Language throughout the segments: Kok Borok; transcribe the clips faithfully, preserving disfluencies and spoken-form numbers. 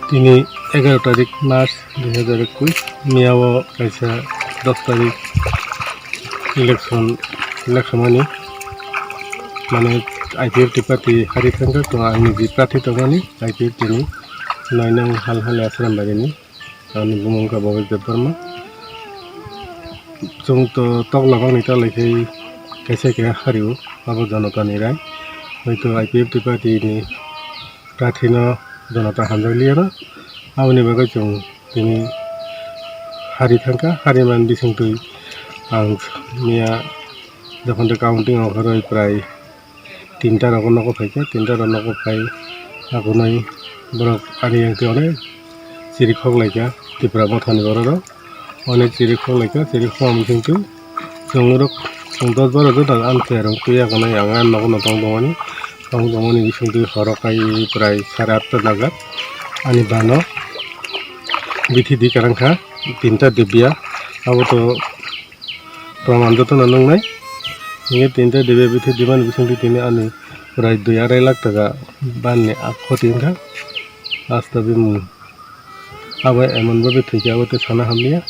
Tini egaroh tarik March dui hazar ekush, miyao kaisa dos tarik election lekhamani, mane I P F T party hari thangkha, to ang niji prathi tongmani I P F T ni, nai nang hal hal Asram barini, ani bumung kha Bhabesh Debbarma. Chwng to tokla bangni talai khai kaisa khe hario, abo jonotani rai, hoito I P F T party ni prathino jonota hamjak liyana. Aboni bagwi chwng tini hari thangkha, hari man bisingtwi ang miya jokhon de counting ongkhorwi prai tinta rogo nogo phaikha, tinta rogo nogo phai agonwi borok ani yang twi onek chiri khoklaikha Tipra mothani borok rok. Onek chiri khoklaikha, chiri khoma bisingtwi chwng rok, chwng dos baro jora ang tiyar wng twi agonai, ang a nogo no tong tongmani, tong tongmani bisingtwi horo kai prai sare atta nagar ani bano bithi di karang kha, tinta dibya, abo to proman joto no nungnai. Hinkhe tinta dibya bithi dimani bisingtwi tini ani prai dui arai lakh taka banni a khoti wngkha, asta bimung. Abo emon bhabe thwikhe abo tei sana hamliya.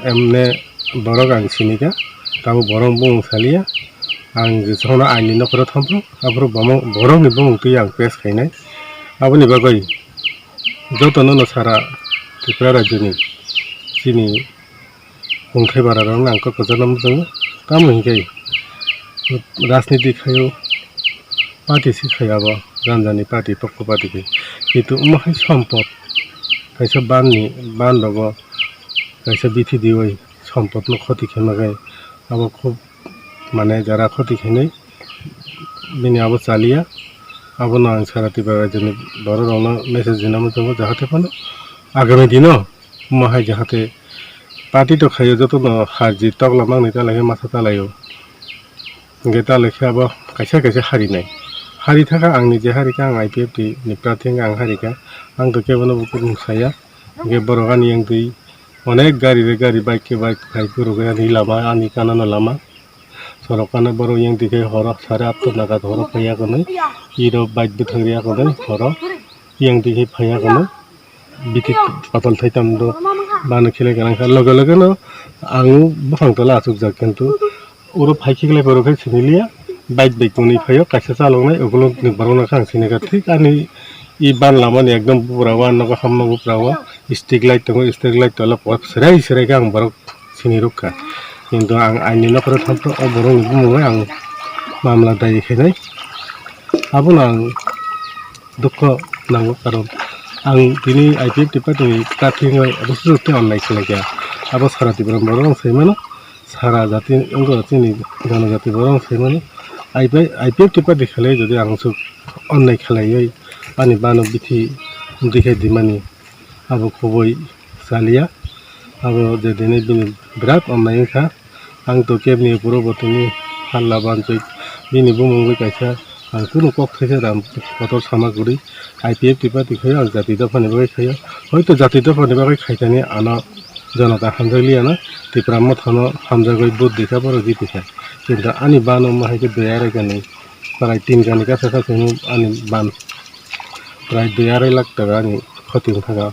Emne borok ang sinikha, tabuk borok bumung saliya. Ang jesakhano aini nokhoro thampro, aphuru bomo-, borokni bumung twi ang pes khainai. Aboni bagwi jotono no sara Tripura rajyoni chini Kungthai bara rok nang kok kwchangma muchungo. Tamo hinkhe rajniti khaio, party si khaio abo, jani jani party, pokto party khe. Kintu omo hai sompot kaisa banni, ban rogo kaisa bithi diwi sompotno khoti khaima khe abo khub, mane, jara khoti khainai bini abo chaliya. Abono ang sara Tripura rajyoni borok rokno message rina muchungo, jahate phano agami dino omo hai jahate party to khaio, jotono har jit tokla mangni talai khe masa talaio. Hinkhe talai khe abo kaisa kaisa harinai. Hari thaka ang nije harikha, ang I P F T ni prarthi wngkha, ang harikha. Ang to kebono bo kunu saya. Hinkhe borok ani yang twi onek gari re gari, bike khe bike phai phuru khe ani lama, ani kanano lama. Sorok kana borok yang twi khe horo sare atta naga horo phaiya kwnwi. Iro bike bwthang riya kwnwi horo. Yang twi khe phaiya kwnwi. Bithi patol thai tam do bano khilai kana kha. Loge loge no ang buphang tola achukjak, kintu oro phai khiklai borok khe siniliya. Bike bai tongwi phaio, kaisa chaloknai ukulukni borokno khe ang sinikha. Thik ani i ban lamani ekdom bupra o, ang nogo hamma bupra o. Street light tongo, street light tola serai serai khe ang borok sinirwkha. Kintu ang aini nokhoro thamkhe o borokni bumungwi ang mamla dai khainai. Abono ang dukho nango, karon ang tini I P F T party ni prarthi wngwi rwchapjak tei onnai khlaikha. Abo sara Tripura borok rok sai mano, sara jati wngkha chini jonojati borok rok sai mano. I P, I P F T party khlai jodi ang swk onnai khlaiwi ani bano bithi wngwi khe dimani, abo kubui chaliya. Abo je dini bini birat onnai wngkha. Ang to kebni puro bo tini halla bansoi bini bumung bai kaisa ang kunu kok thaisa da kotor sama kwrwi. I P F T party khaio ang jati dophani bagwi khaio. Hoito jati dophani bagwi khaitani ano jonota hamjak liyana, Tipra mothano hamjagwi vote dikha borok jipikha. Kintu ani bano ma hai khe dui arai kani prai tin kani kasa kasa ani ban prai dui arai lakh taka ani khoti wngkha.